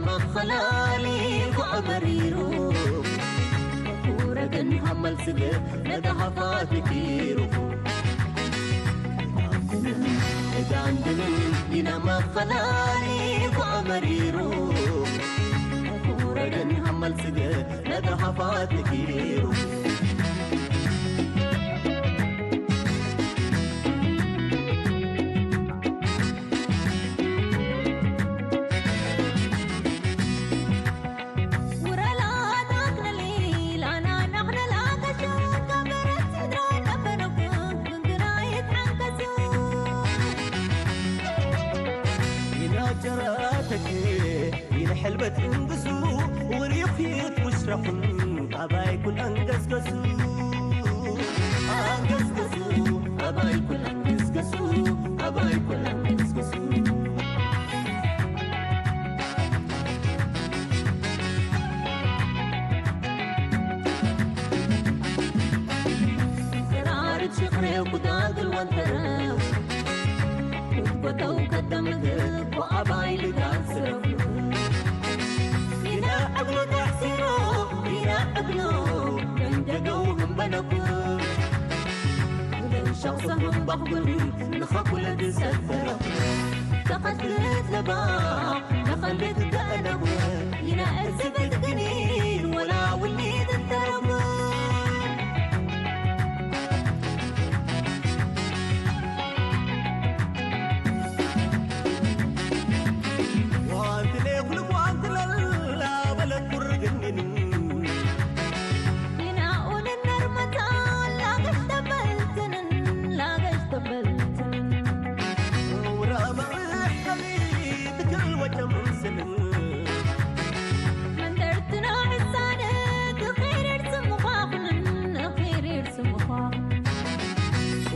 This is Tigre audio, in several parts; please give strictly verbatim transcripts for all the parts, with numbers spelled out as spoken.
መኸላሊ ኩዐ መሪሩ፣ ኩረግን ሀመል ስገ ለተሃፋት ኪሩ። እዳንድን ይነ መኸላሊ ኩዐ መሪሩ፣ ኩረግን ሀመል ስገ ለተሃፋት ኪሩ። ኢናጀራተክ ኢልሐልበት እንግሱ፣ ወሪኽት ውሽረኹን አባይ ኩል አንገስገሱ። አንገስገሱ፣ አባይ ኩል አንገስገሱ፣ አባይ ኩል አንገስገሱ። ቅራርብ ሽቅሬው ኩዳግል ወንተረው፣ ኩትኮተው ከደምግብ ወአባይ ልጋል ስረው። ኢና እግሉ ተሕሲሮ፣ ኢና እግሉ መንደገው ህምበነኩ። ለሸቅሰ ህምባክ ጉል ንኸኩለ ድሰፈረኩ። ተኸድት ለባ ለኸልት ደአነቡ። ኢና እርዝበት ግኒን ወላ ውሊድ እንተረቡ።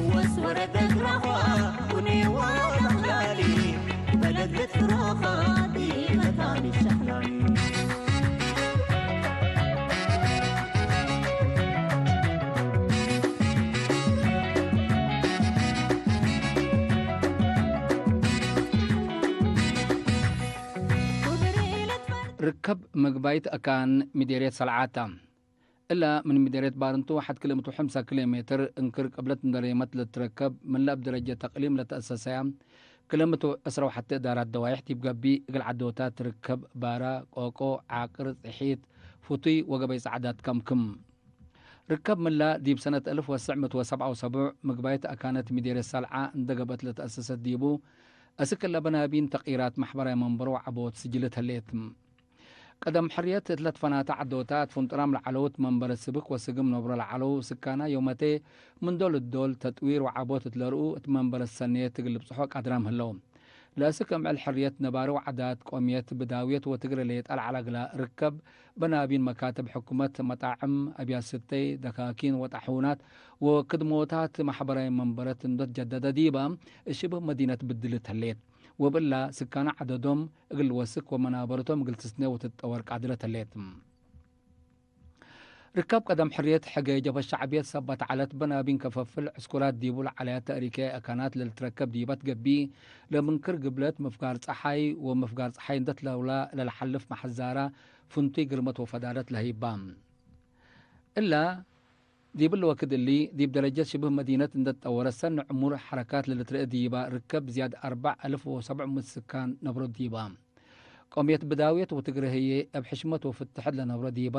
ወስወረ ደግራኳ ኩኔዋ ተኽላሊ፣ በለድ ልትፍሮኻ ዲመታኒ ሸኽላሊ። ርከብ ምግባይት አካን ምዴርየት ሰልዓታ። እለ ምን ምዴርየት ባርንቱ ሐድ ክልኤ ምእት ወሐምሳ ኪሎ ሜትር እንክር ቅብለት እንደ ሬመት ለትረከብ፣ ምን ለእብ ደረጀት እቅሊም ለተአሰሰያ ክልኤ ምእት ወዕስራ ወሐቴ እዳራት ደዋይሕ ዲብ ገብእ፣ እግል ዐዶታት ትርከብ፣ ባራ፣ ቆቆ፣ ዓቅር፣ ጽሒት፣ ፍቱይ ወገበይ ጸዕዳት ከምክም። ርከብ ምላ ዲብ ሰነት አልፍ ወትሰዕ ምእት ወሰብዓ ወሰቡዕ ምግባይት አካነት ምዴርየት ሰልዓ እንደ ገብአት ለተአሰሰት ዲቡ፣ አስክ እለ በናቢን ተቅይራት መሕበራይ መንበሮ ወዐቦት ስጅልት ህሌት። ቀደም ሕርየት እት ለትፈናተ ዐዶታት ፍንጥራም ለዐለው እት መንበረት ስብክ ወስግም ነብሮ ለዐለው ስካና ዮመቴ ምን ዶል እት ዶል ተጥዊር ወዐቦት እት ለርኡ እት መንበረት ሰኔት እግል ልብጽሖ ቃድራም ህለው። ለእስክ እምዕል ሕርየት ነባሪ ወዓዳት ቆምየት ብዳውየት ወትግረ ሌጠ ለዐለ እግላ ርከብ በናቢን መካትብ ሕኩመት፣ መጣዕም፣ አብያት ስተይ፣ ደካኪን ወጣሑናት ወክድሞታት መሕበራይ መንበረት እንዶ ትጀደደ ዲባ እብ ሽብህ መዲነት ብድልት ህሌት። ወብላ ስካነ ዐደዶም እግል ልወስክ ወመናበረቶም እግል ትስኔ ወትትጠወር ቃድረት ህሌት። ርከብ ቀደም ሕርየት ሕገ ጀብሀት ሸዕብየት ሰበት ዐለት፣ በናቢን ከፈፍል ዕስኩራት ዲቡ ለዐለያት ተእሪክያይ አካናት ለልትረከብ ዲበ ትገብእ፣ ለምንክር ግብለት ምፍጋር ጸሓይ ወምፍጋር ጸሓይ እንደ ትለውላ ለለሐልፍ መሐዛራ ፍንቱይ ግርመት ወፈዳለት ለህይባ። እላ ዲብ እሊ ወክድ እሊ፣ ዲብ ደረጀት ሽብህ መዲነት እንደ ትጠወረት ሰኒ ዕሙር ሐረካት ለልትርኤ ዲባ ርከብ ዝያድ አርበዕ አልፍ ወሰብዕ ምእት ስካን ነብሮ ዲባ። ቆምየት ብዳውየት ወትግረ ህዬ እብ ሕሽመት ወፍትሐት ለነብሮ ዲባ፣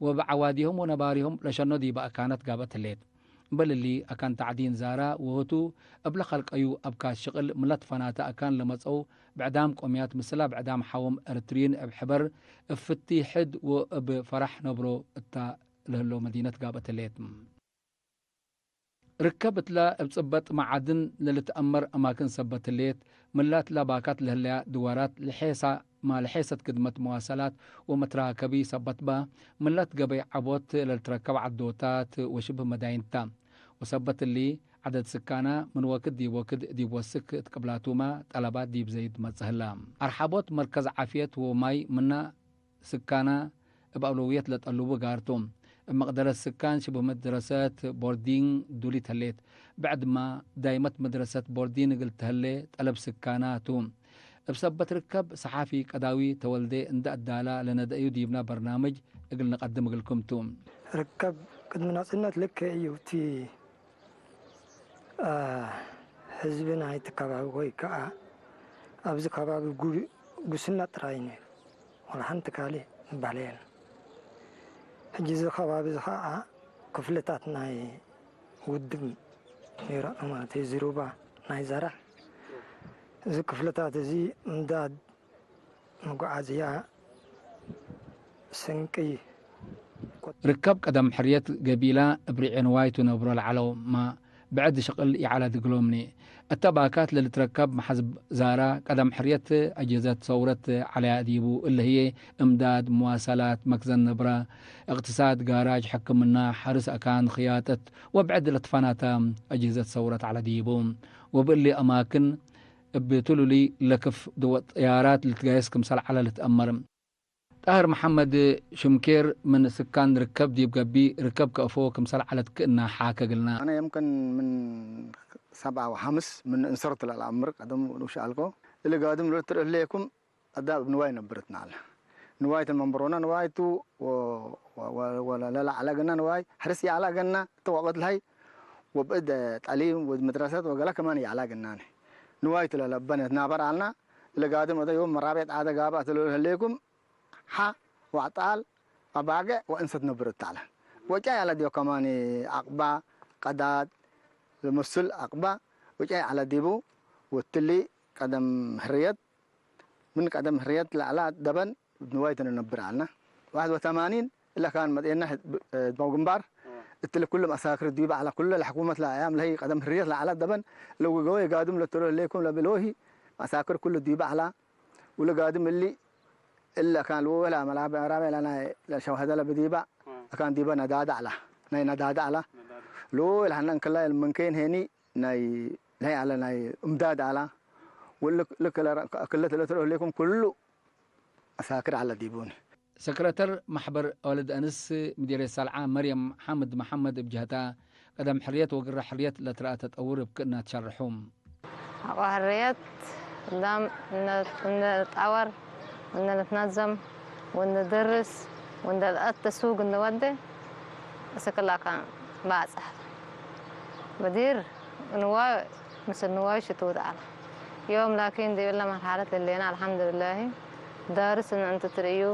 ወእብ ዐዋዲሆም ወነባሪሆም ለሸኖ ዲባ አካናት ጋብአት ህሌት። እምበል እሊ፣ አካን ተዕዲን ዛራ ወህቱ እብ ለከልቀዩ አብካት ሽቅል ምን ለትፈናተ አካን ለመጽአው ብዕዳም ቆምያት ምስላ ብዕዳም ሐዎም ኤረትርዪን እብ ሕበር፣ እብ ፍቲ ሕድ ወእብ ፈራሕ ነብሮ እታ ለህለው መዲነት ጋብአት ህሌት። ርከብ እትላ እብ ጽበጥ መዓድን ለልትአመር አማክን ሰበት ህሌት፣ ምላትላ ባካት ለህለያ ድዋራት ለሔሳ፣ ማለሔሰት ክድመት መዋሰላት ወመትራከቢ ሰበት ባ፣ ምላትገበይ ዐቦት ለልትረከብ ዐዶታት ወሽብህ መዳይንታ። ወሰበት እሊ፣ ዐደድ ስካና ምን ወክድ ዲብ ወክድ ዲብ ወስክ እት ቅብላቱመ ጠለባት ዲብ ዘይድ መጽእ ህላ። አርሐቦት መርከዝ ዓፍየት ወማይ ምና ስካና እብ አውለውየት ለጠልቡ ጋር ቱ። እብ መቅደረት ስካን ሽብህ መድረሰት ቦርዲንግ ዱሊት ህሌት። ብዕድመ ዳይመት መድረሰት ቦርዲንግ እግል ተህሌ ጠለብ ስካና ቱ። እብ ሰበት ርከብ፣ ሰሓፊ ቀዳዊ ተወልዴ እንደ አዳላ ለነደአዩ ዲብና በርናምጅ እግል ንቀድም እግልኩም ቱ። ርከብ ቅድሚ ናጽነት ልክ እዩ። እቲ ህዝቢ ናይቲ ከባቢ ወይ ከኣ ኣብዚ ከባቢ ጉ-፣ ጉስና ጥራይ ነይሩ። ወላ ሓንቲ ካልእ ንባህለ የለን። ሕጂ እዚ ከባቢ እዚ ከኣ ክፍልታት ናይ ውድብ ነይሩ ማለት እዩ። ዝሩባ ናይ ዘርዕ እዚ ክፍልታት እዚ ምዳድ መጓዓዝያ፣ ስንቂ። ርከብ ቀደም ሕርየት ገቢላ እብ ርዔ ንዋይ ቱ ነብሮ ለዐለው እማ፣ ብዕድ ሽቅል ይዐለ ድግሎምኒ። እተ ባካት ለልትረከብ መሐዝ ዛራ፣ ቀደም ሕርየት አጅህዘት ሰውረት ዐለያ ዲቡ፣ እለ ህዬ እምዳድ፣ መዋሰላት፣ መክዘን ነብረ፣ እቅትሳድ፣ ጋራጅ፣ ሕክምና፣ ሐርስ አካን፣ ክያጠት ወብዕድ ለትፋናተ አጅህዘት ሰውረት ዐለ ዲቡ። ወብእሊ አማክን እብ ትሉሊ ለክፍ ድወ ጠያራት ልትጋየስ ክምሰል ዐለ ልትአመር። ጣህር መሐመድ ሽምኬር ምን ስካን ርከብ ዲብ ገቢእ ርከብ ከእፎ ክምሰል ዐለት ክእና ሓከ እግልና። አነ የምክን ምን ሰብዓ ወሐምስ ምን እንሰርት ለለአምር ቀደም ንኡሽ አልኮ። እሊ ጋድም ለትርእ ህሌኩም አዳም እብ ንዋይ ነብርትና አለ። ንዋይ ተ መንበሮና ንዋይ ቱ ወ-፣ ወ-፣ ወ-፣ ወለ-፣ ለለዐለ ገና ንዋይ ሕርስ ይዐላ ገና እተ ወቅት ለሀይ ወብእድ ጠሊም ወመድረሰት ወገለ ከማን ይዐላ ገናኒ። ንዋይ ቱ ለለበነ ትናበር አልና። እሊ ጋድም እተ ዮም መራቤት ዐደ ጋብአት ለህሌኩም ሐ ወዕጣል አባገዕ ወእንሰት ነብር እተ ዐለ። ወጫይ ዐለ ዲዮ ከማን አቅባ፣ ቀዳድ፣ ለመስል አቅባ ወጫይ ዐለ ዲቡ። ወትሊ ቀደም ሕርየት፣ ምን ቀደም ሕርየት ለዐለ ደበን ንዋይ ተ ነነብር ዐልና። ዋሕድ ወተማኒን እለ ካን መጽኤና ድማው ግንባር እትሊ ኩሉ መሳክር ዲበ ዐለ። ኩለ ለሕኩመት ለአያም ለህይ ቀደም ሕርየት ለዐለ ደበን ለውገወ ጋድም ለትሮ ህሌኩም ለብሎሂ መሳክር ኩሉ ዲበ ዐለ። ወለጋድም እሊ እለ አካን ልወላ መላበ ራበ ለናይ ለሸውሀደ ለብዲባ አካን ዲበ ነዳደ ዐላ። ናይ ነዳደ ዐላ። ልወል ሐነ እንክላ ምንኬን ሄኒ ናይ ናይ ዐለ ናይ እምዳድ ዐላ። ወልክ-፣ ልክ ለረ-፣ ክለት ለትሮ ህሌኩም ኩሉ አሳክር ዐለ ዲቡኒ። ሰክረተር መሕበር አወልድ አንስ ምዲርየት ሰልዓ መርየም ሓምድ መሐመድ እብ ጀህታ፣ ቀደም ሕርየት ወግረ ሕርየት ለትረአ ተጠውር እብ ክእና ትሸርሑ። ሐቆ ሕርየት ዳም እነ፣ እነ ልትጠወር፣ እነ ልትነዘም፣ ወእነ ልደርስ፣ ወእነ ለአተ ሱግ እነ ወዴ፣ እስክ ላካን ባጽሕ። በዲር እንዋይ ምስል ንዋይ ሽቱት ዐለ። ዮም ላኪን ዲብ እለ መርሐለት ህሌና አልሐምዱሊላሂ። ዳርስ እነ እንቱ ትርእዩ፣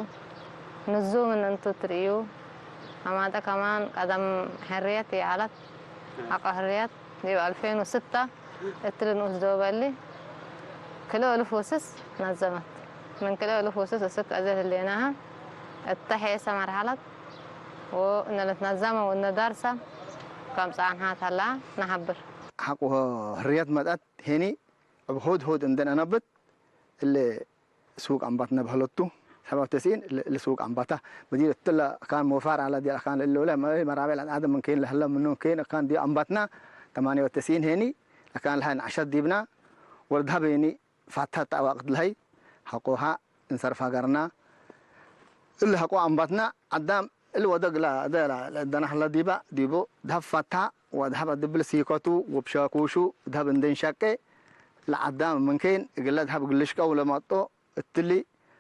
ንዙም እነ እንቱ ትርእዩ። አማጠ ከማን ቀደም ሕርየት ይዐለት፣ ሐቆ ሕርየት ዲብ አልፌን ወስተ እትሊ ንኡስ ዶበሊ ክልኤ እልፍ ወስስ ነዘመት። ምን ክልኤ እልፍ ወስስ እስክ አዜ ህሌናሀ እተ ሔሰ መርሐለት ወእነ ልትነዘመ ወእነ ዳርሰ ከም ጸንሐት ሀላ ነሐብር። ሐቆ ሕርየት መጽአት ሄኒ እብ ሆድ ሆድ እንዴ ነነብት እለ ሱቅ አምባትነ በህለቱ። ሰብዓ ወተስዒን እለ፣ እለ ሱቅ አምባታ። በዲር እትለ አካን ሞፋር ዐለ ዲር አካን እለ ወለ መራቤዕ ለአዳም ምን ኬን ለህለ ምኑ ኬን አካን ዲብ አምባትና። ተማንየ ወተስዒን ሄኒ አካን ለሀ ነዐሸት ዲብና ወለድሀብ ሄኒ ፋታ ተ ወቅት ለሀይ ሐቆሃ እንሰርፍ ሀገርና። እሊ ሐቆ አምባትና አዳም እሊ ወደግ ለአደ ለደናህ ለዲባ ዲቡ ደሀብ ፋታ ወደሀብ አድብል ሲኮቱ ወብሻኩሹ ደሀብ እንዴ እንሸቄ ለአዳም ምንኬን እግለ ደሀብ እግል ልሽቀው ለመጦ እትሊ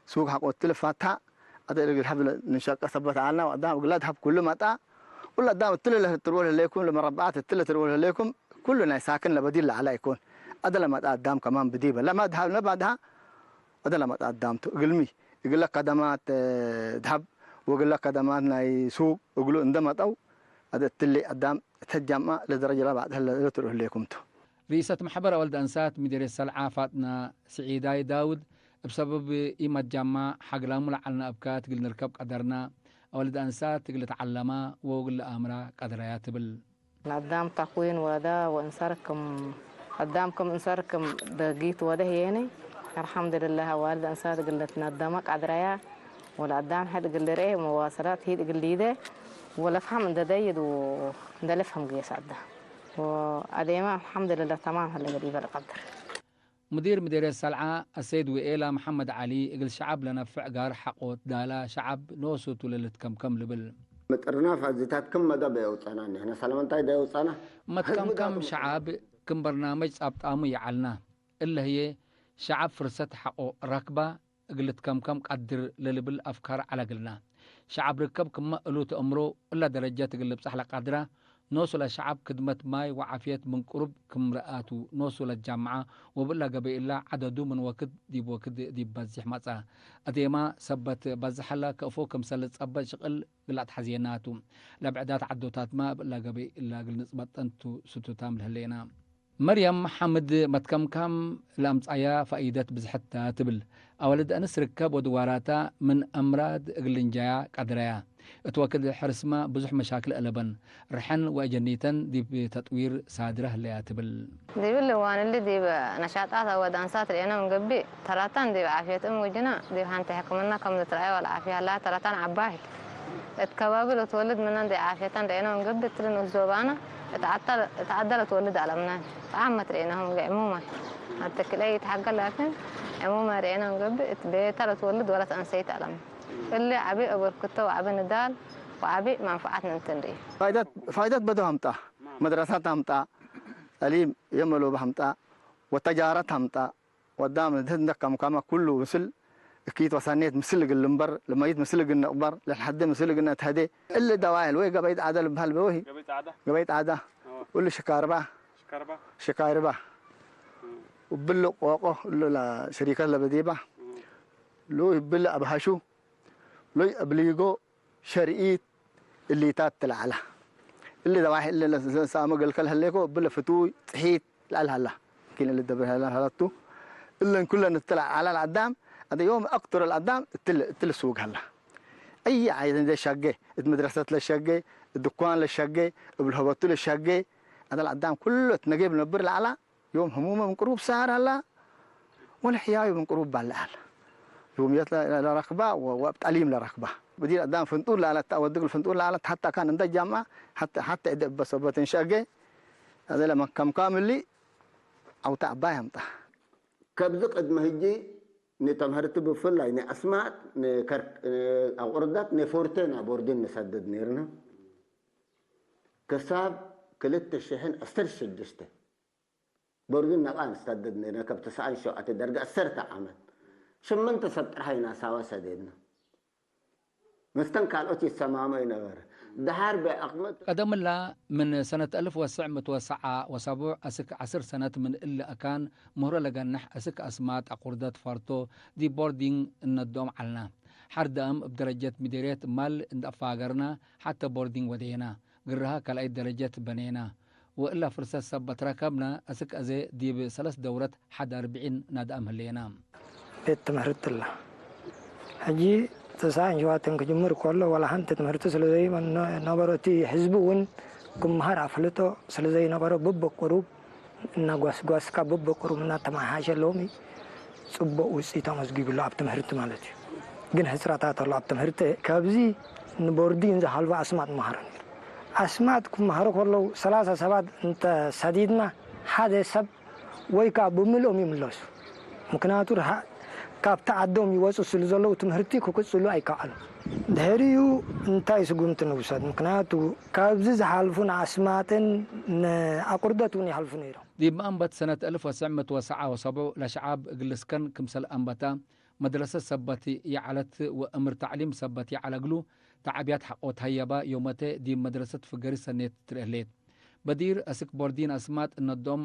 ሱግ ሐቆ እትሊ ፋታ አደ እግል ደሀብ ንሸቀ ሰበት ዐልና ወአዳም እግለ ደሀብ ኩሉ መጣ። ወለ አዳም እትሊ ለትርወል ህሌኩም ለመረበዓት እትሊ ለትርወል ህሌኩም ኩሉ ናይ ሳክን ለበዲር ለዐለ ኢኮን። አደ ለመጣ አዳም ከማን ብዲበ ለማ ደሀብ ለባድሃ አደ ለመጣ አዳም ቱ። እግልሚ እግለ ከደማት ደሀብ ወእግለ ከደማት ናይ ሱቅ እግሉ እንደ መጠው አደ እትሊ አዳም እተ ጃምአ ለደረጀ ለባዕድ ህለ ለትርኡ ህሌኩም ቱ። ርኢሰት መሕበር አወልድ አንሳት ምዲርየት ሰልዓ ፋጥና ስዒዳይ ዳውድ፣ እብ ሰበብ ኢመትጃማ ሐግላሙ ለዐልነ አብካት እግል ንርከብ ቀደርና፣ አወልድ አንሳት እግል ልትዐለማ ወእግል ለአምራ ቀድረያ ትብል። ለአዳም ተክዊን ወደ ወእንሰር ክም፣ አዳም ክም እንሰር ክም ደጊት ወደ ህዬኒ፣ አልሐምድልላህ አዋልድ አንሳት እግል ልትነደመ ቀድረያ፣ ወለአዳም ሕድ እግል ልርኤ መዋሰላት ሂድ እግል ሊዴ ወለፍሀም እንደ ደይድ ወእንደ ልፍሀም ግየስ አዳ። ወአዴመ አልሐምድልላህ ተማም ሀለ ገዲበ ለቀድር። ሙዲር ምዴርየት ሰልዓ አሰይድ ወኤላ መሐመድ ዐሊ፣ እግል ሸዐብ ለነፍዕ ጋር ሐቆት ዳላ ሸዐብ ኖሱ ቱ ለልትከምከም ልብል። ምጥርናፍ አዚታት ክም መደብ የውጸና፣ ንሕነ ሰለመንታይ ደ የውጸና። መትከምከም ህዝብ ሸዐብ ክም በርናመጅ ጻብጣሙ ይዐልና። እለ ህዬ፣ ሸዐብ ፍርሰት ሐቆ ረክባ እግል ልትከምከም ቀድር ለልብል አፍካር ዐለ እግልና። ሸዐብ ርከብ ክመ እሉ ተአምሮ እለ ደረጀት እግል ልብጸሕ ለቃድራ፣ ኖሱ ለሸዐብ ክድመት ማይ ወዓፍየት ምን ቅሩብ ክም ረአቱ፣ ኖሱ ለትጃምዐ ወብእለ ገበይ እለ ዐደዱ ምን ወክድ ዲብ ወክድ ዲብ በዜሕ መጽአ። እዴማ ሰበት በዝሐለ ከእፎ ክምሰል ልትጸበጥ ሽቅል እግል አትሐዝየና ቱ። ለብዕዳት ዐዶታትመ እብ እለ ገበይ እለ እግል ንጽበጠን ቱ ስቱታም ለህሌና። መርየም ሓምድ መትከምካም ለአምጽአያ ፋኢደት ብዝሕት ተ ትብል። አወልድ አንስ ርከብ ወድዋራተ ምን አምራድ እግል ልንጃያ ቀድረያ። እት ወክድ ሕርስመ ብዙሕ መሻክል አለበን። ርሐን ወአጀኒተን ዲብ ተጥዊር ሳድረ ህለያ ትብል። ዲብሊ እዋን እሊ ዲብ ነሻጣት አወድ አንሳት ርኤነ ምን ገብእ፣ ተረታን ዲብ ዓፍየት እም ወጅነ ዲብ ሐንቴ ሕክምና ከም ልትረአየ ወለዓፍየ ሀላ ተረታን ዐባይ እት ከባቢ ለትወልድ ምነ እንዴ ዓፍየተን ርኤነ ወንገብእ፣ እትሊ ንኡስ ዞባነ እት ዐደ ለትወልድ አለምነ። ጣዕም መትርኤነሆም ገዕሙመ አትክልኤ ይትሐገል ላኪን ዕሙመ ርኤነ ወንገብእ፣ እት ቤተ ለትወልድ ወለት አንሰይት አለምነ። እሊ ዐቢ አበርክቶ ወዐቢ ንዳል ወዐቢ መንፈዓት ምን እንትን ርኤ። ፋይደት፣ ፋይደት በዶ ሀምጣ፣ መድረሳት ሀምጣ፣ ተዕሊም የመሎብ ሀምጣ፣ ወተጃረት ሀምጣ፣ ወዳም እንዴ ከምካመ ኩሉ ምስል እኪት ወሰኔት ምስል እግል ልንበር፣ ለመይት ምስል እግል ንቅበር፣ ለልሐዴ ምስል እግል ነትሐዴ። እሊ ደዋይል ወይ ገበይ ጸዕደ ልብሃል በወሂ። ገበይ ጸዕደ? ገበይ ጸዕደ። አዎ። እሉ ሽካርባ። ሽካርባ? ሽካርባ። እም። እብሉ ቆቆ እሉ ለሸሪከት ለበዴባ። እም። ሉይ እብሉ አብሐሹ። ሉይ አብሊጎ። ሸርኢት እሊታት ትለዐላ። እሊ ደዋሒ እሊ ለሳመ ገልከ ለህሌኮ እብለ ፍቱይ ጽሒት ለዐል ሀላ። ላኪን እሊ ደብር ሀላ ሀላቱ። እለን ኩለን እትለ ዐላ ለአዳም፣ አደ ዮም አክተር ለአዳም እትል፣ እትል ሱግ ሀላ። አይ ዓየት እንዴ ሸጌ፣ እት መድረሰት ለሸጌ፣ እት ድኳን ለሸጌ፣ እብ ለሀበቱ ለሸጌ፣ አደ ለአዳም ኩሉ እት ነጌብ ነብር ለዐላ፣ ዮም ህሙመ ምን ቅሩብ ሳር ሀላ፣ ወለሕያዩ ምን ቅሩብ ባለ ሀላ። ዮምየት ለ-፣ ለረክባ ወ-፣ ወእብ ጠሊም ለረክባ። ብዲር አዳም ፍንጡር ለዐለት፣ አወድግ ፍንጡር ለዐለት፣ ሐታ ካን እንደ ጃምዐ፣ ሐታ፣ ሐታ እደ እበ ሰበት እንሸአገ፣ አዜ ለመከምካም እሊ ዐውተ ዐባይ አምጣ። ከብዚ ቅድመ ህጂ ንተምህርቲ ብፍላይ ንአስማጥ፣ ንከርክ-፣ ንአቁርደት፣ ንፎርቴና ቦርዲን ንሰድድ ኔርነ። ክሳብ ክልተ ሺሕን ዕስር ሽዱሽተ። ቦርዲን ነቃ ንሰድድ ኔርነ፣ ከብ ተስዓን ሸውዓተ ደርገ ዐሰርተ ዓመት። ሽምንተ ሰብ ጥርሐ ኢናሳወ ሰዴድነ። መስተን ካልኦት ይሰማመ ኢነበረ። ደሓር ብዕቅመት ቀደምላ፣ ምን ሰነት አልፍ ወትሰዕ ምእት ወሰብዓ ወሰቡዕ አስክ ዐስር ሰነት ምን እሊ አካን ምህሮ ለገንሕ አስክ አስማጥ አቁርደት ፈርቶ ዲብ ቦርዲንግ እነዶም ዐልነ። ሐር ደአም እብ ደረጀት ምዲርየት እማል እንዴ አፋገርነ ሐቴ ቦርዲንግ ወዴነ። ግራሀ ካልኣይት ደረጀት በኔነ፣ ወእላ ፍርሰት ሰበት ረከብነ፣ አስክ አዜ ዲብ ሰለስ ደውረት ሐድ አርብዒን ናድአም ህሌነ። ቤት ትምህርት እላ። ሕጂ ተስዓን ሸውዓተን ክጅምር ከሎ፣ ወለሐንቲ ትምህርት ስለዘይመ ነ-፣ ነበሮ፣ እቲ ሕዝቢ እውን ክምሃር አፍልጦ ስለዘይነበሮ፣ ብብቅሩብ እናጓስጓስካ፣ ብብቅሩብ እናተመሓሸ ሎሚ ጽቡቅ ውጽኢት አመዝጊቡ ኣሎ፣ ኣብ ትምህርቲ ማለት እዩ። ግን ሕጽረታት ኣሎ ኣብ ትምህርቲ። ካብዚ ንቦርዲን ዝሃልፎ አስማጥ መሃሮ ነይሩ። አስማጥ ክመሃሩ ከለዉ ሰላሳ ሰባት እንተ ሰዲድና፣ ሓደ ሰብ ወይ ከኣ ብምልኦም ይምለሱ። ምክንያቱ፣ ርሃ-፣ ካብቲ ዓዶም ይወጹ ስሉ ዘለዉ ትምህርቲ ክቅጽሉ ኣይከኣሉን። ድሕሪኡ እንታይ ስጉምቲ ንውሰድ? ምክንያቱ፣ ካብዚ ዝሓልፉ ንኣስማጥን ንኣቁርደት እውን ይሓልፉ ነይሮም። ዲብ መአንበት ሰነት አልፍ ወትሰዕ ምእት ወሰብዓ ወሰቡዕ ለሸዓብ እግል ልስከን ክምሰል አንበተ፣ መድረሰት ሰበት ይዐለት ወእምር ተዕሊም ሰበት ይዐለ እግሉ፣ ተዓብያት ሐቆ ተሀየበ ዮመተ ዲብ መድረሰት ፍገሪ ሰኔት ትርኤ ህሌት። በዲር አስክ ቦርዲን አስማጥ እነዶም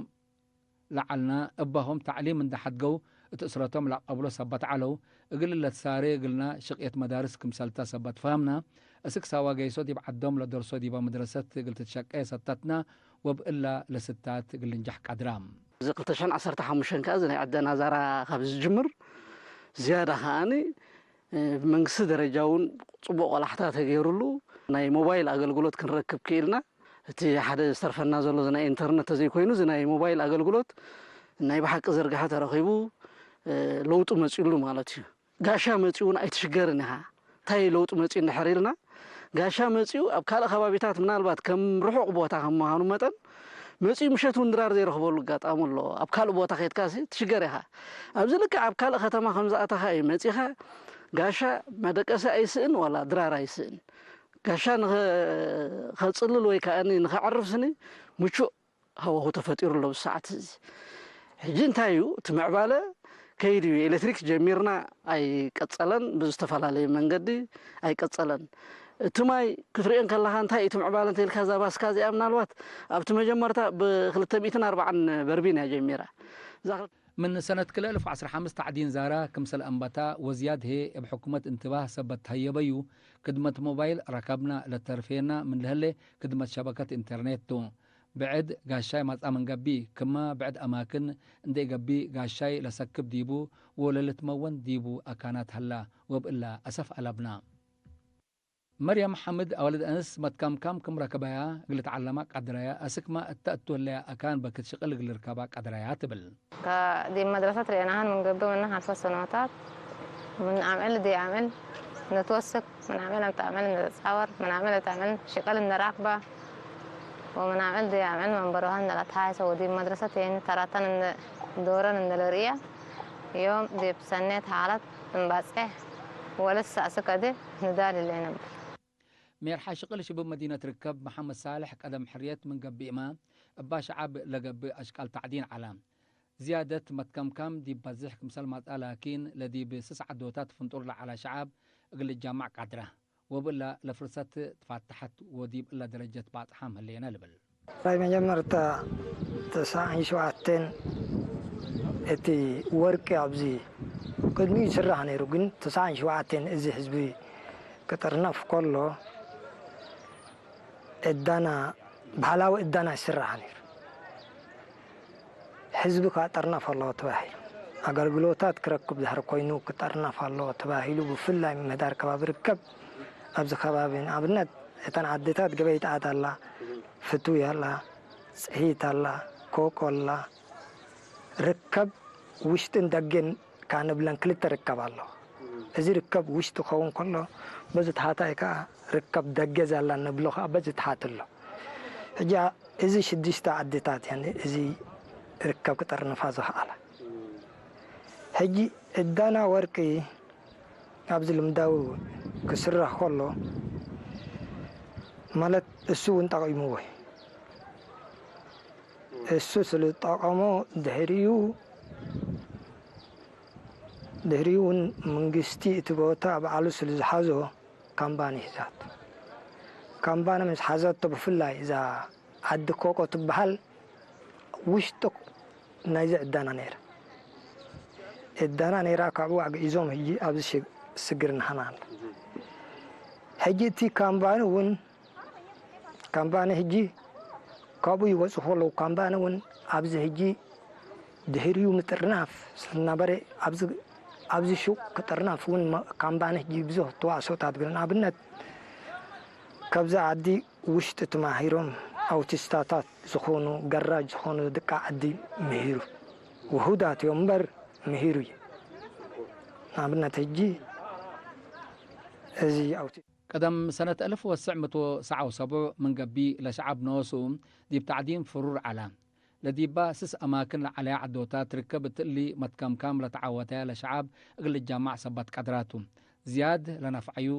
ለዐልነ እባሆም ተዕሊም እንዴ ሐድገው እት እስረቶም ለአቀብሎ ሰበት ዐለው። እግል ለትሳሬ እግልነ ሽቅየት መዳርስ ክምሰልተ ሰበት ፈሀምነ። እስክ ሳዋ ገይሶ ዲብ ዐዶም ለደርሶ ዲበ መድረሰት እግል ትትሸቄ ሰተትነ ወብእላ ለስታት እግል ልንጀሕ ቀድረ። እዚ ክልተ ሺሕን ዐሰርተ ሐሙሽተን ከኣ እዚ ናይ ዐደ ናዛራ ካብ ዝጅምር ዝያዳ ከኣኒ፣ እ፣ ብመንግስቲ ደረጃ እውን ጽቡቅ ቆላሕታ ተገይሩሉ ናይ ሞባይል ኣገልግሎት ክንረክብ ክኢልና። እቲ ሓደ ዝተርፈና ዘሎ እዚ ናይ ኢንተርነት ተዘይኮይኑ፣ እዚ ናይ ሞባይል ኣገልግሎት ናይ ብሓቂ ዝርግሐ ተረኺቡ፣ እ፣ ለውጢ መጺኡሉ ማለት እዩ። ጋሻ መጺኡ እውን ኣይትሽገርን ኢኻ። እንታይ ለውጢ መጺኡ እንድሕር ኢልና፣ ጋሻ መጺኡ ኣብ ካልእ ከባቢታት ምናልባት ከም ርሑቕ ቦታ ከም ምዃኑ መጠን፣ መጺኡ ምሸት እውን ድራር ዘይረኽበሉ ኣጋጣሚ ኣሎ። ኣብ ካልእ ቦታ ኸይድካሲ ትሽገር ኢኻ። ኣብዚ ልክዕ ኣብ ካልእ ከተማ ከም ዝኣተኻ እዩ መጺኻ፣ ጋሻ መደቀሲ ኣይስእን ዋላ ድራር ኣይስእን። ጋሻ ንኸ-፣ ከጽልል ወይ ከኣ ንኸዕርፍ ስኒ ምቹእ ሃዋሁ ተፈጢሩ ኣሎ ብሰዓት እዚ። ሕጂ እንታይ እዩ እቲ ምዕባለ? ከይድ እዩ። ኤሌክትሪክ ጀሚርና ኣይቀጸለን፣ ብዝተፈላለየ መንገዲ ኣይቀጸለን። እቲ ማይ ክትርእዮ እንከለኻ እንታይ እቲ ምዕባለ እንተ ኢልካ፣ እዛ ባስካ እዚኣ ምናልባት ኣብቲ መጀመርታ ብክልተ ሚእትን ኣርባዓን በርሚል እያ ጀሚራ። እዛ ክል- ምን ሰነት ክልኤ እልፍ ወዐስር ሐምስ ታዕዲን ዛራ ክምሰል አንበታ ወዝያድ ህዬ እብ ሕኩመት እንትባህ ሰበት ተሀየበዩ፣ ክድመት ሞባይል ረከብና ለተርፌና ምን ለህሌ ክድመት ሸበከት ኢንተርኔት ቱ። ብዕድ ጋሻይ ማጽአ ምን ገብእ፣ ክመ ብዕድ አማክን እንዴ ኢገብእ ጋሻይ ለሰክብ ዲቡ ወለልትመወን ዲቡ አካናት ሀላ፣ ወእብ እለ አሰፍ አለብና። መርየም ሐምድ አወልድ አንስ መትከምካም ክም ረከበያ እግል ልትዐለማ ቀድረያ፣ አስክመ እተ እቱ ህለያ አካን በክት ሽቅል እግል ልርከባ ቀድረያ ትብል። ከዲብ መድረሰት ርኤናህን ምን ገብእ ምነ ሐምሰ ሰኖታት ምን አምዕል ዲብ አምዕል ንትወስክ፣ ምን አምዕል እት አምዕል እንጻወር፣ ምን አምዕል እት አምዕል ሽቅል እንራክበ፣ ወምን አምዕል ዲብ አምዕል መንበሮሀን እንለትሃይሰ ወዲብ መድረሰት የኒ ተራተን እንደ ዶረን እንደ ለርእየ ዮም ዲብ ሰኔት ሐለት እንባጽሕ ወልሰ አስክ አዲ ንዳል ህሌ ነብር። ሜርሓ ሽቅል ሽቡብ መዲነት ርከብ መሐመድ ሳልሕ ቀደም ሕርየት ምን ገብእመ እባ ሸዐብ ለገብእ አሽቃል ታዕዲን ዐለ። ዝያደት መትከምካም ዲብ በዝሕ ክምሰል ማጽአ ላኪን፣ ለዲብ ስስ ዐዶታት ፍንጡር ለዐለ ሸዐብ እግል ልጃማዕ ቀድረ፣ ወብእለ ለፍርሰት ትፋተሐት ወዲብ እለ ደረጀት ባጽሓም ህሌነ ልብል። ናይ መጀመርታ ተስዓን ሸውዓቴን እቲ ወርቂ ኣብዚ ቅድሚኡ ይስራሕ ነይሩ፣ ግን ተስዓን ሸውዓቴን እዚ ህዝቢ ክጥርነፍ ከሎ፣ እዳና፣ ባህላዊ እዳና ይስራሕ ነይሩ። ሕዝቢ ከጥርነፍ ኣለዎ ተባሂሉ፣ ኣገልግሎታት ክረክብ ድሕሪ ኮይኑ ክጥርነፍ ኣለዎ ተባሂሉ፣ ብፍላይ ምምህዳር ከባቢ ርከብ ኣብዚ ከባቢ ንኣብነት እተን ዓድታት ገበይ ተኣት ኣላ፣ ፍትዊ ኣላ፣ ጽሂት ኣላ፣ ኮቆ ኣላ፣ ርከብ ውሽጥን ደገን ከኣ ንብለን ክልተ ርከብ ኣሎ። እዚ ርከብ ውሽጥ ክኸውን ከሎ፣ በዚ ተሓታይ ከኣ ርከብ ደገ ዘላ ንብሎ ከኣ በዚ ተሓት ኣሎ። ሕጂ እዚ ሽዱሽተ ዓድታት፣ ያኒ፣ እዚ ርከብ ክጠርንፋ ዝኸኣለ። ሕጂ እዳና ወርቂ ኣብዚ ልምዳዊ ክስራሕ ከሎ፣ ማለት እሱ እውን ጠቂምዎ። እሱ ስልጠቀሞ ድሕሪኡ፣ ድሕሪኡ እውን መንግስቲ እቲ ቦታ ባዕሉ ስልዝሓዞ ካምባኒ ሒዛት። ካምባኒ ምስ ሓዘቶ ብፍላይ እዛ ዓዲ ኮቆ ትበሃል ውሽጡ ናይዚ ዕዳና ነይራ። ዕዳና ነይራ ካብኡ አግዒዞም ህጂ ኣብዚ ሽ-፣ ስግር ንሃና ኣላ። ሕጂ እቲ ካምባኒ እውን ካምባኒ ህጂ ካብኡ ይወጽኡ ከለዉ፣ ካምባኒ እውን ኣብዚ ህጂ ድሕሪኡ ምጥርናፍ ስለዝነበረ፣ ኣብዚ፣ ኣብዚ ሹቅ ክጥርናፍ እውን መ-፣ ካምባኒ ህጂ ብዙሕ ተዋስኦታት ግን፣ ንኣብነት፣ ካብዚ ዓዲ ውሽጢ ተማሂሮም ኣውቲስታታት ዝኾኑ፣ ገራጅ ዝኾኑ ደቂ ዓዲ ምሂሩ። ውሁዳት እዮም እምበር ምሂሩ እዩ። ንኣብነት ህጂ እዚ ኣውቲ- ቀደም ሰነት አልፍ ወትስዕ ምእት ወሰብዓ ወሰቡዕ ምን ገብእ ለሸዐብ ኖሱ ዲብ ተዕዲን ፍሩር ዐለ። ለዲባ ስስ አማክን ለዐለያ ዐዶታት ርክብ እት እሊ መትከምካም ለተዓወተያ ለሸዐብ እግል ልጃማዕ ሰበት ቀድራቱ። ዝያድ ለነፍዐዩ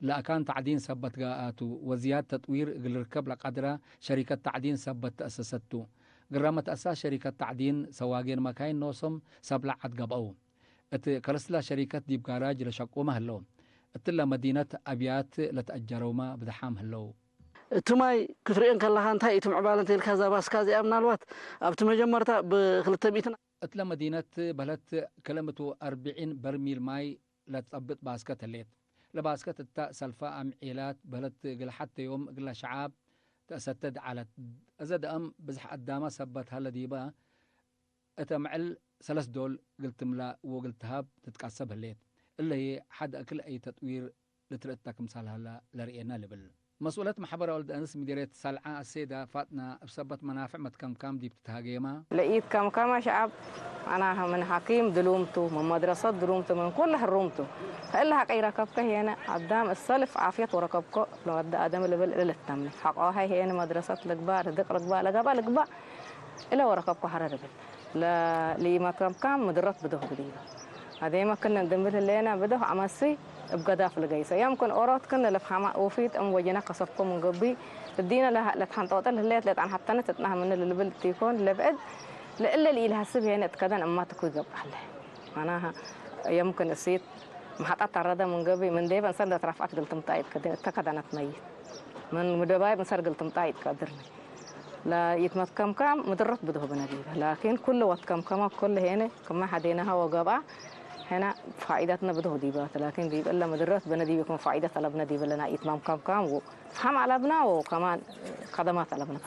ለአካን ተዕዲን ሰበት ገአቱ ወዝያድ ተጥዊር እግል ልርከብ ለቀድረ ሸሪከት ተዕዲን ሰበት ተአሰሰት ቱ። ግረመ ተአሳስ ሸሪከት ተዕዲን ሰዋጌን መካይን ኖሶም ሰብለ ዐድ ገብአው። እት ከለስላ ሸሪከት ዲብ ጋራጅ ለሸቁመ ህለው። እትለ መዲነት አብያት ለተአጀረውመ ብደሓም ህለው። እቱ ማይ ክትርኤ እንከለኻ እንታይ እቱ ምዕባለ እንተ ኢልካ፣ እዛ ባስካ እዚኣ ምናልባት ኣብቲ መጀመርታ ብክልተ ሚእትን እትለ መዲነት በህለት ክለ ምእት ወአርብዒን በርሚል ማይ ለትጸብጥ ባስከት ህሌት። ለባስከት እተ ሰልፋ አምዔላት በህለት እግል ሐቴ ዮም እግለ ሸዓብ ተአሰተድ ዐለት። እዘ ደአም ብዝሕ አዳመ ሰበት ሀለ ዲበ፣ እተ ምዕል ሰለስ ዶል እግል ትምላ ወእግል ተሀብ ትትቀሰብ ህሌት። እለ ህዬ ሐድ አክል አይ ተጥዊር ልትርእተ ክምሰል ሀለ ለርኤነ ልብል። መስኡለት መሕበር አወልድ አንስ ምዲርየት ሰልዐ አሴዳ ፋጥና እብ ሰበት መናፍዕ መትከምካም ዲብ ትትሃጌመ። ለኢትከምከመ ሸዐብ አናህ ምን ሐኪም ድሉምቱ፣ ምን መድረሰት ድሉምቱ፣ ምን ኩሉ ህሩምቱ። ከእለ ሐቀ ኢረከብከ ህዬነ አዳም እሰልፍ ዓፍየት ወረከብኮ ለወደ አደም ልብል እለ ልተምኔ። ሐቆሀይ ህዬነ መድረሰት ልግባእ፣ ርድቅ ልግባእ፣ ለገብአ ልግባእ እለ ወረከብኮ ሐረ ልብል። ለ-፣ ለኢመትከምካም ምድረት ብዶህ ብሊበ። አዴመ ክነ እንድምብል ህሌነ ብዶህ አመስይ እብ ገዳፍ ልገይሰ። የምክን ኦሮት ክነ ለፍሐመ ኡፊት እም ወጅነ ከሰብኮ ምን ገብእ፣ እዲነ ለህ-፣ ለትሐንጦጠ ለህሌት ለጠንሐተነ ትጽናህ ምነ ለልብል ቲኮን ለብዕድ፣ ለእለ ለኢልሐስብ ሄነ እት ከደን እማ ትኩይ ገብእ ሀለ። መናሀ የምክን እሲት መሐጣት ታረደ ምን ገብእ ምን ዴበ እንሰር ለትራፍዐት እግል ትምጣ ኢትቀድር፣ እተ ከደነት መይት ምን ምደባይብ እንሰር እግል ትምጣ ኢትቀድር። ለኢትመትከምካም ምድረት ብድሆ ብነ ዲበ። ላኪን ኩሉ ወትከምከመ ኩሉ ሄነ ክመ ሐዴናሀ ወገብአ ሄነ ፋኢደትነ ብድሆ ዲበ። ላኪን ዲብ እለ ምድረት ብነ ዲበ ክመ ፋኢደት አለብነ ዲበ ለናይ ኢትመምከምካም ወ ፈሀም አለብነ ወከማን ከደማት አለብነ።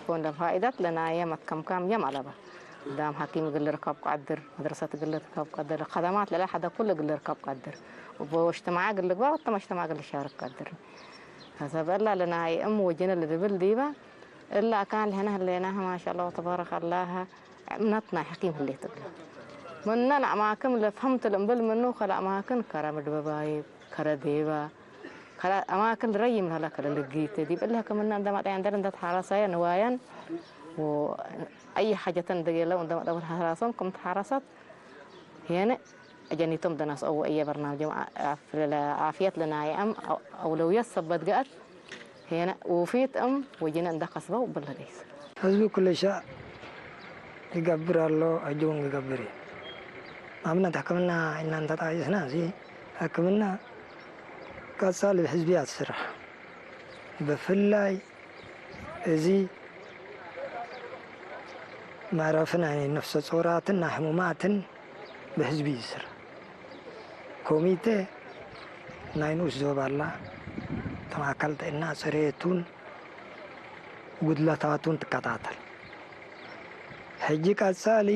ኮን ለፋኢደት ለናየ መትከምካም የም አለበ። ዳም ሐኪም እግል ልርከብ ቀድር፣ መድረሰት እግል ልርከብ ቀድር፣ ከደማት ለለ ሐደ ኩሉ እግል ልርከብ ቀድር። ወበወጅተማዕ እግል ልግበእ ወተ መጅተማዕ እግል ልሻርክ ቀድር። ሐሰብ እለ ለናየ እም ወጅነ ለልብል ዲበ፣ እለ አካን ለህነ ህሌናሀ ማሻአላህ ወተባረከላህ እምነት ናይ ሐኪም ህሌት እግለ። ምነ ለአማክን ለፈህምት ለእምብል ምኑ ከለአማክን ከረ ምድበባይብ፣ ከረ ዴበ፣ ከለ አማክን ልረይም ለሀለ ከለ ልጊት ዲብ እለ ሕክምና እንደ መጽአየ እንደ ተሐረሰየ ንዋየን ወአይ ሐጀተን እንደ ገለው እንደ መጠው ሐራሶም ክም ተሐረሰት ሄነ አጀኒቶም ደናስኦ ወእየ በርናምጅም አ-፣ አፍ-፣ ለዓፍየት ለናይአም አው-፣ አውለውየት ሰበት ገአት ሄነ ውፊት እም ወጅነ እንደ ከስበው ብለ ገይስ። ህዝቡ ኩሉ ሸእ ይገብር አሎ፣ አጅውን ይገብር። አምነት ሕክምና እናንተ ጣይስና እዚ ሕክምና ቀጻል ህዝቢ አትስራ። በፍላይ እዚ መዕረፍን ናይ ነፍሰ ጾራትን ናይ ሕሙማትን ብሕዝቢ ይስር። ኮሚቴ ናይ ንኡስ ዞባላ ተማከል ጥዕና ጽሬቱን ጉድለታቱን ትከታተል። ሕጂ ቀጻሊ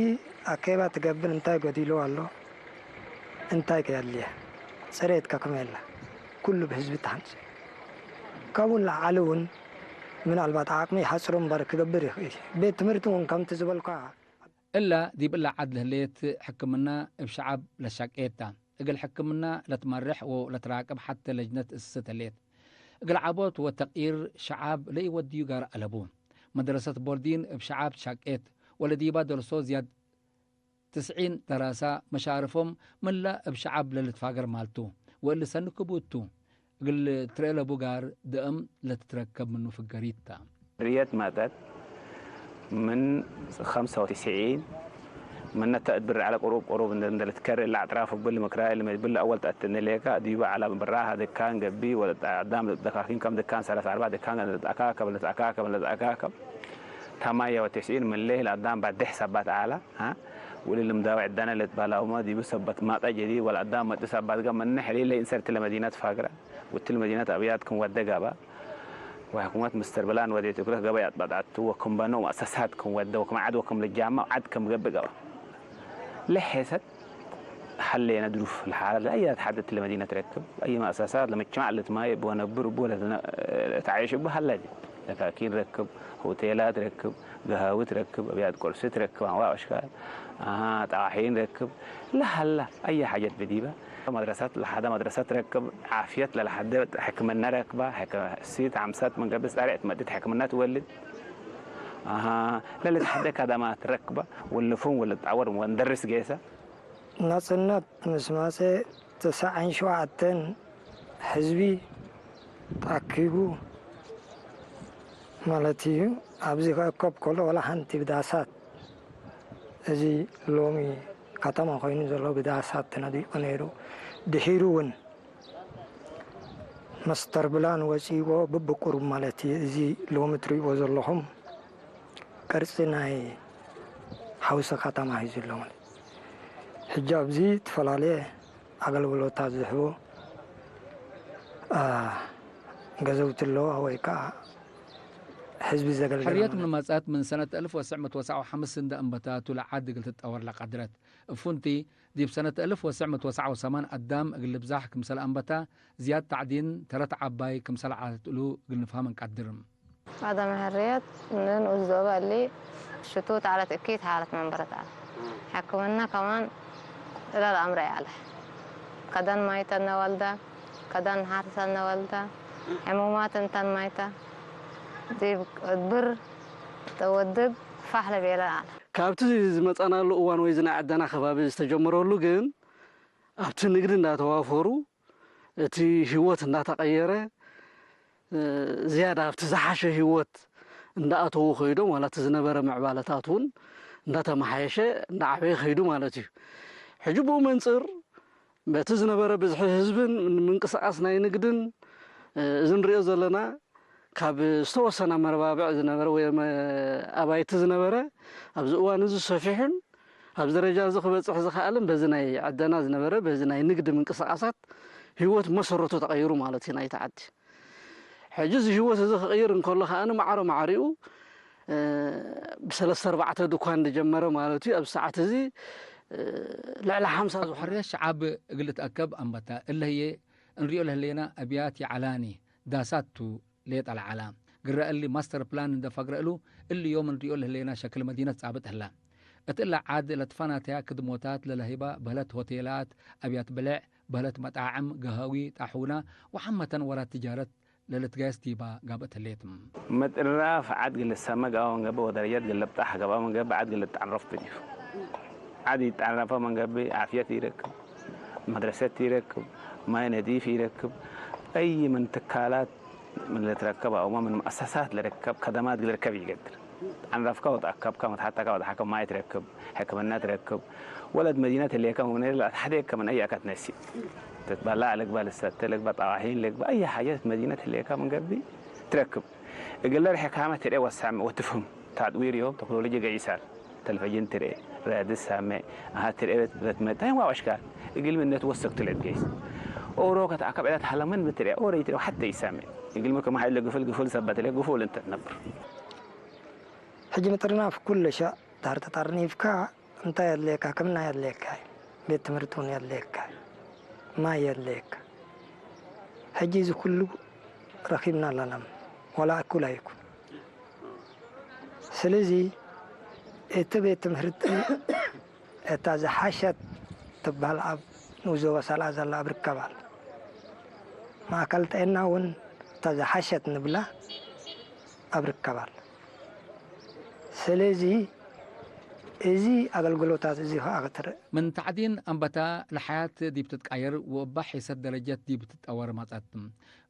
አኬባ ትገብር እንታይ ጎዲሎ አሎ? እንታይ ከያልየ? ጽሬት ከክሜላ ኩሉ ብህዝብ ተሐንጽ። ከቡን ለዐሊ እውን ምናልባት አቅሚ ሐጽሩ እምበር ክገብር ይኽእል። ቤት ትምህርት እውን ከምቲ ዝበልኳ። እላ ዲብ እላ ዐድ ለህሌት ሕክምና እብ ሸዐብ ለሻቄት ተ። እግል ሕክምና ለትመርሕ ወለትራቅብ ሐቴ ለጅነት እስስት ህሌት። እግል ዐቦት ወተቅይር ሸዐብ ለኢወድዩ ጋር አለቡ። መድረሰት ቦርዲን እብ ሸዐብ ሻቄት ወለዲባ ደርሶ ዝያድ ትስዒን ደራሳ መሻርፎም ምንለ እብ ሸዐብ ለልትፋገር ማልቱ፣ ወእሊ ሰኒ ክቡድ ቱ። እግል ትርኤ ለቡ ጋር ደአም ለትትረከብ ምኑ ፍገሪት ተ። ሕርየት መጠት ምን ኸምሰ ወትስዒን ምነ ተአድብር ዐለ ቅሩብ ቅሩብ እንደ፣ እንደ ልትከር እለ አጥራፍ እብል ምክራይ ለመጅብል አወል ተአትነ ሌከ ዲበ ዐለ ብራሀ ድካን ገቢ ወለአዳም ደካኪን ከም ድካን ሰለስ አርባ ድካን ለትአካከብ ለትአካከብ ለትአካከብ ተማንየ ወትስዒን ምን ሌህ ለአዳም ባዴሕ ሰበት ዐለ። ሀ? ወእሊ ልምዳዊ ዕዳነ ለትበህላውመ ዲቡ ሰበት ማጠ ጀዲድ ወለአዳም መጡ ሰበት ገም ምነ ሕሊል ለኢንሰር እትለ መዲነት ፋግረ ወእትለ መዲነት አብያት ክም ወደ ገብአ። ወሕኩመት ምስተርብላን ወዴት እግለ ገበይ አጥበጣቱ ወክም በነው መአሰሳት ክም ወደ ወክም ዐድ ወክም ልጃመ ዐድ ክም ገብእ ገብአ። ለሔሰት ሀሌነ ድሩፍ ለሓለት ለአይ አትሓደት ለመዲነት ረክብ፣ አይ መአሰሳት ለመጅተማዕ ለትማዬ እቡ ወነብር እቡ ወለትነ-፣ ለትዓይሽ እቡ ሀለ ዲ። ደካኪን ረክብ፣ ሆቴላት ረክብ፣ ገሃውት ረክብ፣ አብያት ቁርሲ ትረክብ፣ አንዋዕ አሽካል፣ አሃ፣ ጠዋሒን ረክብ፣ ለሀላ አይ ሓጀት ብዲበ። መድረሰት ለሐደ መድረሰት ረክብ፣ ዓፍየት ለለሐደ ሕክምነ ረክበ፣ ሕክ-፣ እሲት ሐምሰት ምን ገብእ ጸሬዕ ትመድት ሕክምነ ትወልድ። አሃ፣ ለልትሐደ ከደማት ረክበ፣ ወልፉን ወልትጣወር ወንደርስ ጌሰ። ናጽነት ምስማሴ ተሰዐን ሸውዓተን ሕዝቢ ተአኪቡ ማለት እዩ። ኣብዚ ከእከብ ከሎ ወላ ሐንቲ ብዳሳት፣ እዚ ሎሚ ከተማ ኮይኑ ዘሎ ብዳሳት ተነዲቁ ነይሩ። ድሒሩ እውን መስተር ብላን ወጺእዎ ብብቁሩብ ማለት እዩ። እዚ ሎሚ ትርእይዎ ዘለኹም ቅርጺ ናይ ሐውሲ ከተማ ሂዙ ኣሎ ማለት። ሕጂ ኣብዚ ትፈላለየ አገልግሎታት ዝሕቡ፣ አ፣ ገዘውቲ ኣለዋ ወይ ከኣ ህዝቢ ዘገልግላ ሕርየት ማለት። ምን መጽአት ምን ሰነት አልፍ ወትስዕ ምእት ወትስዓ ወሐምስ እንደ አንበታቱ ለዓድ እግል ትጠወር ለቀድረት። እፉንቲ፣ ዲብ ሰነት አልፍ ወትስዕ ምእት ወትስዓ ወሰማን አዳም እግል ልብዛሕ ክምሰል አንበታ፣ ዝያድ ተዕዲን ተረት ዐባይ ክምሰል ዐለት እሉ እግል ንፍሀም እንቀድር። ቀደም ሕርየት ምን ውዞበ እሊ ሽቱት ዐለት እኪት ሓለት መንበረት ዐለ። ሕክምና ከማን እለ ለአምረ ይዐለ። ከደን ማይተ እነ ወልደ፣ ከደን ሐርሰ እነ ወልደ፣ ሕሙማት እንተን ማይተ ዲብ እድብር ተወድብ ፋሕ ለቤለ ዐለ። ካብቲ ዝመጻናሉ እዋን ወይ ዝናይ ዐደና ከባቢ ዝተጀመረሉ ግን ኣብቲ ንግድ እንዳተዋፈሩ፣ እቲ ህይወት እንዳተቀየረ፣ እ፣ ዝያዳ ኣብቲ ዝሓሸ ህይወት እንዳኣተዉ ከይዶም፣ ዋላ እቲ ዝነበረ ምዕባለታት እውን እንዳተመሓየሸ፣ እንዳዓበየ ከይዱ ማለት እዩ። ሕጂ ብኡ መንጽር፣ በቲ ዝነበረ ብዝሒ ህዝብን ምንቅስቃስ ናይ ንግድን፣ እ፣ እዚ ንርእዮ ዘለና፣ ካብ ዝተወሰና መረባብዕ ዝነበረ ወይ መ-፣ ኣባይቲ ዝነበረ፣ ኣብዚ እዋን እዚ ሰፊሑን፣ ኣብዚ ደረጃ እዚ ክበጽሕ ዝኸኣለን፣ በዚ ናይ ዕደና ዝነበረ፣ በዚ ናይ ንግድ ምንቅስቃሳት ህይወት መሰረቱ ተቐይሩ ማለት እዩ ናይቲ ዓዲ። ሕጂ እዚ ህይወት እዚ ክቕይር እንከሎ ከኣ ማዕረ ማዕሪኡ፣ እ፣ ብሰለስተ ኣርባዕተ ድኳን ዝጀመረ ማለት እዩ። ኣብዚ ሰዓት እዚ፣ እ፣ ልዕሊ ሓምሳ ኣብ ዝኾነ ሕርየት ሸዓብ እግል ልትአከብ ኣንበተ። እለ ህዬ እንርእዮ ለህሌና አብያት ይዐላኒ ዳሳት ቱ ሌጠ ለዐላ። ግረ እሊ ማስተር ፕላን እንዴ ፈግረ እሉ፣ እሊ ዮም እንርእዮ ለህሌና ሸክል መዲነት ጻብጥ ህለ። እት እለ ዓድ ለትፈናተያ ክድሞታት ለለህይባ በህለት ሆቴላት፣ አብያት ብሌዕ፣ በህለት መጣዕም፣ ገሀዊ፣ ጣሑና ወሐመተን ወራት ትጃረት ለልትገየስ ዲባ ጋብአት ህሌት። መጥራፍ ዐድ እግል ልሰመ ገብአ ምን ገብእ ወደረጀት እግል ልብጣሕ ገብአ ምን ገብእ ዐድ እግል ልትዐረፍ ቱ ዲብ። ዐድ ኢትዐረፈ ምን ገብእ ዓፍየት ኢረክብ፣ መድረሰት ኢረክብ፣ ማይ ነዲፍ ኢረክብ፣ አይ ምን ትካላት ምን ልትረከብ አውመ ምን መአሰሳት ልርከብ ከደማት እግል ልርከብ ኢገብር። ዐንረፍከ ወተአከብከ፣ መትሐተከ ወደሐከ ማይ ትረክብ፣ ሕክምነ ትረክብ። ወለት መዲነት ህሌከ ምን ለአትሐዴከ ምን አይ አከት ነሲ። ትትበላዕ ልግበእ፣ ልሰተ ልግበእ፣ ጠዋሒን ልግበእ፣ አይ ሐጀት መዲነት ህሌከ ምን ገብእ ትረክብ። እግለ ርሕካመ ትርኤ ወትሰምዕ ወትፍህም። ታጥዊር ዮም ተክኖሎጂ ገይሳል። ተልፈጅን ትርኤ፣ ራድስ ሳምዕ፣ አሃ ትርኤ በት-፣ በትመ፣ ታይም ዋው አሽካል። እግልሚ እነ ትወሰክ ትልዕብ ገይስ። ኦሮ ከተአከብ ዕለት ሀለ ምን ብትርኤ፣ ኦሮ ይትርኤ ሐተ ኢሳምዕ። እግልሚ ክም ሐይለ ግፍል፣ ግፍል ሰበት ህሌ፣ ግፉል እንተ ትነብር። ሕጂ ምጥርናፍ ኩሉ ሸእ ዳር ተጠርኒፍካ፣ እንታይ የድሌካ? ሕክምና የድሌካ፣ ቤት ትምህርቱን የድሌካ፣ ማይ የድሌካ። ሕጂ እዚ ኩሉ ረኪብና ኣለና፣ ወላ እኩል ኣይኩን። ስለዚ እቲ ቤት ትምህርቲ እታ ዝሓሸት ትበሃል ኣብ ንኡስ ዞባ ሳልኣ ዘላ ኣብ ርከብ ኣላ። ማእከል ጥዕና እውን እታ ዝሓሸት ንብላ ኣብ ርከብ ኣላ። ስለዚ፣ እዚ ኣገልግሎታት እዚ ኸኣ ክትርኢ። ምን ተዕዲን አንበታ ለሐያት ዲብ ትትቃየር ወእባ ሒሰት ደረጀት ዲብ ትጠወር መጸት።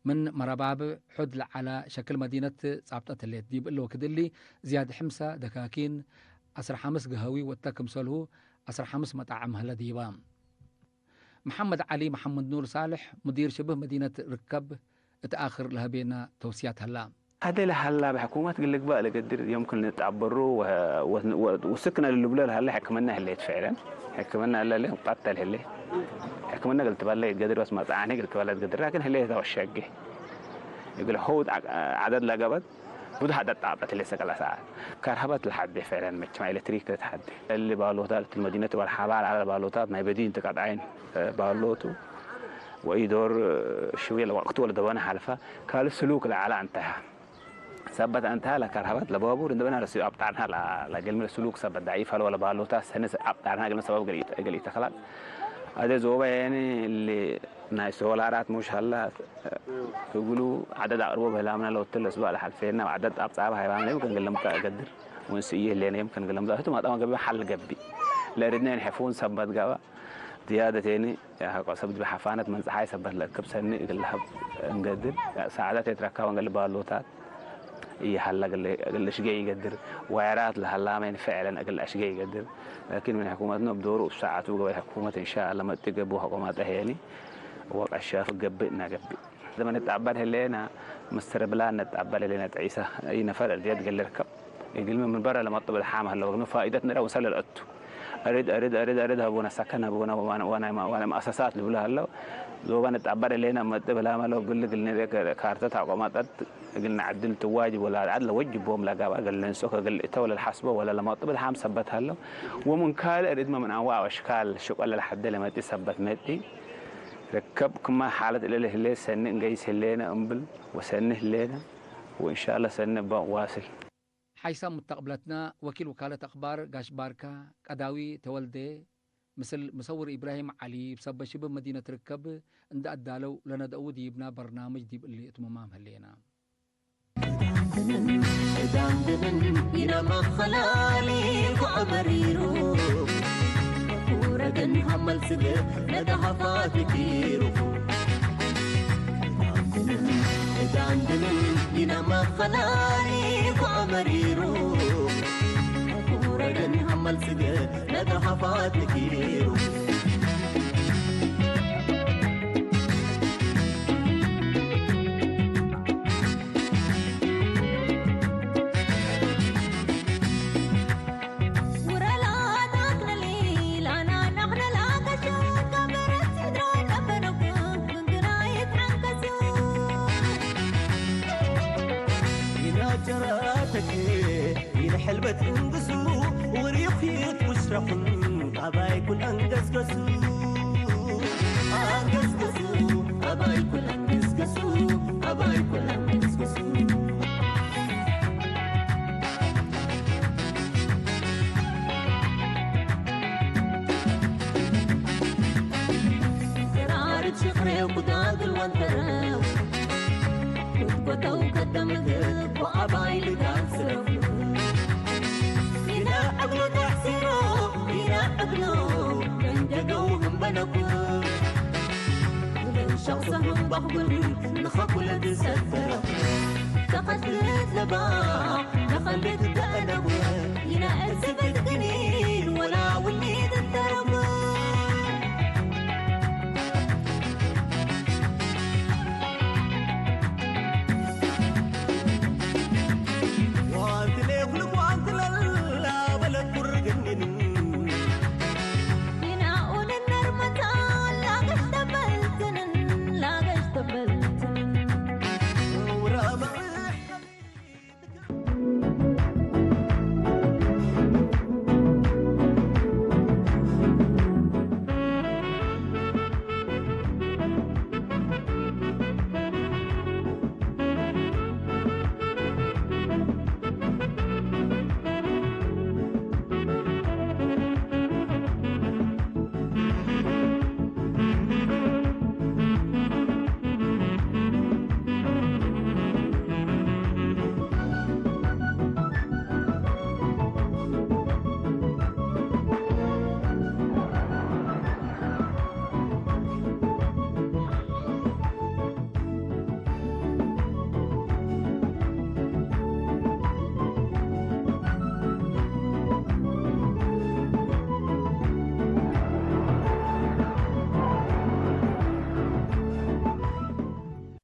ምን መረባብዕ ሑድ ለዐለ ሸክል መዲነት ጻብጠት ህሌት። ዲብ እሊ ወክድ እሊ፣ ዝያድ ሕምሰ ደካኪን፣ ዐስር ሐምስ ገሀዊ ወእተ ክምሰልሁ ዐስር ሐምስ መጣዕም ሀለ ዲባ። መሐመድ ዐሊ መሐመድ ኑር ሳልሕ፣ ሙዲር ሽብህ መዲነት ርከብ፣ እት አክር ለሀቤነ ተውስያት ሀላ። ሀደ ለሀላ፣ ብሕኩመት እግል ልግባእ ለገድር፣ የምክን ንትአበሩ ወ-፣ ወ-፣ ወ-፣ ወስክነ ልብሎ ለሀለ ሕክምነ ህሌት ፍዕለን። ሕክምነ እለ ህሌ፣ ቀተል ህሌ። ሕክምነ እግል ትበለ ይትገድር፣ በስ መጽዓኒ እግል ትበለ ትገድር፣ ላኪን ህሌት ወሸጌ። እግል ሆውት ዐ-፣ ዐደድ ለገበት፣ ብዙሕ ዐደድ ጣብጠት ህሌት ሰቀለ ሰዓት። ከርሀበት ለሐዴ ፍዕለን፣ መችማ ኤሌክትሪክ ለተሐዴ። እሊ ባሎታት፣ እት መዲነት ወልሓባር ዐለ ባሎታት፣ ናይ በዲን ትቀጥዐይን ባሎቱ። ወኢዶር ሽውየ ለወቅቱ ወለደበነ ሐልፈ፣ ካልእ ስሉክ ለዐለ አንተሃ። ሰበት አንተሃ ለከርሀበት ለባቡር እንደ በና ረስዩ አብጣርና ለ-፣ ለግልሚ ስሉክ ሰበት ዳዒፍ ሀለ ወለባሎታ ሰኒ አብጣርና ግልሚ ሰበብ እግል ኢተ-፣ እግል ኢተክላል። አዜ ዞበ የኒ እሊ ናይ ሶላራት ሙሽ ሀላ እግሉ ዐደድ አቅርቦ በህላምና ለወትል ለስቡዕ ለሐልፌና ዐደድ አብጻብ ሃይባም ለይም ከን ግልምታ እገድር ወንስእዬ ህሌነ ይም ከን ግልምታ ህቱ ማጣማ ገቢ ሐል ገቢ ለእርድነ ንሕፉን ሰበት ገባ። ዝያደት የኒ ሐቆ ሰብ ዲብ ሐፋነት መንጽሓይ ሰበት ለእክብ ሰኒ እግል ለሀብ እንገድር። ሳዕዳት የትረካበ እንገል ባሎታት ኢሀላ እግል፣ እግል እሽጌ ኢገድር። ዋይራት ለሀላመ የኒ ፍዕለን እግል አሽጌ ኢገድር። ላኪን ምን ሕኩመትነ እብ ዶሩ እብ ሳዐቱ ገበይ ሕኩመት እንሻአለ መጥእ ገብእ ሐቆ ማጠ ሄኒ ወቀሻፍ ገብእ እና ገብእ። ለመ ንትአበር ህሌነ፣ ምስተር ብላን ንትአበር ህሌነ፣ ጠዒሰ፣ እይ ነፈር እርድየት እግል ልርከብ፣ እግልሚ ምን በረ ለመጡ ብድሓም ሀለው፣ እግልሚ ፋኢደት ንረ ውሰል ለልአቱ። አርድ፣ አርድ፣ አርድ፣ አርድ ሀቡነ፣ ሰከን ሀቡነ፣ ወነ፣ ወነ፣ ወነ መአሰሳት ልብሉ ሀለው። ዞበ ንትአበር ህሌነ፣ መጡ ብላመ ለው፣ እግል፣ እግል ንረ ካርተት አቆማጠት፣ እግል ነዐድል ትዋጅብ ወለ አድዓድ ለወጅቦም ለገብአ እግል ልንስኦ ከእግል እተ ወለልሐስቦ ወለ ለመጡ ብድሓም ሰበት ሀለው። ወምን ካልእ እድመ ምን አንዋዕ ወአሽካል ሽቆል ለልሐዴ ለመጽእ ሰበት መጽእ። ርከብ ክመ ሓለት እለ ለህሌት ሰኒ እንገይስ ህሌነ እምብል ወሰኒ ህሌነ ወእንሻአላህ ሰኒ እበ ዋስል። ሓይሳም ሙተቅብለትና ወኪል ውካለት አክባር ጋሽ ባርካ ቀዳዊ ተወልዴ ምስል ሙሰውር ኢብራሂም ዐሊ እብ ሰበት ሽብህ መዲነት ርከብ እንዴ አዳለው ለነድአዉ ዲብና በርናምጅ ዲብ እሊ እትምማም ህሌና። ዳንድንን ኢነመ ኸላሊ ኩዐ መሪሩ፣ ኩረግን ሀመል ስግእ ለደሀፋት ኪሩ። ዳንድንን ኢነመ ኸላሊ ኩዐ መሪሩ፣ ኩረግን ሀመል ስግእ ለደሀፋት ኪሩ። ጀራተክ ኢልሕልበት እንግሱ፣ ወሪኺት ውሽረኹም አባይ ኩል አንገስገሱ፣ አንገስገሱ፣ አባይ ኩል አንገስገሱ፣ አባይ ኩል አንገስገሱ። ግራርድ ሽቅሬው ኩዳግል ወንተረው፣ ክትጎተው ከደምግ ወአባይ ልጋል ስረፉ። ዲና እግሉ ተሕሲሮ፣ ዲና እግሉ መንጀገው ህምበነኩ። ለንሸቅሰ ህምባኽጉን ንኸኩለ ድሰፈረ።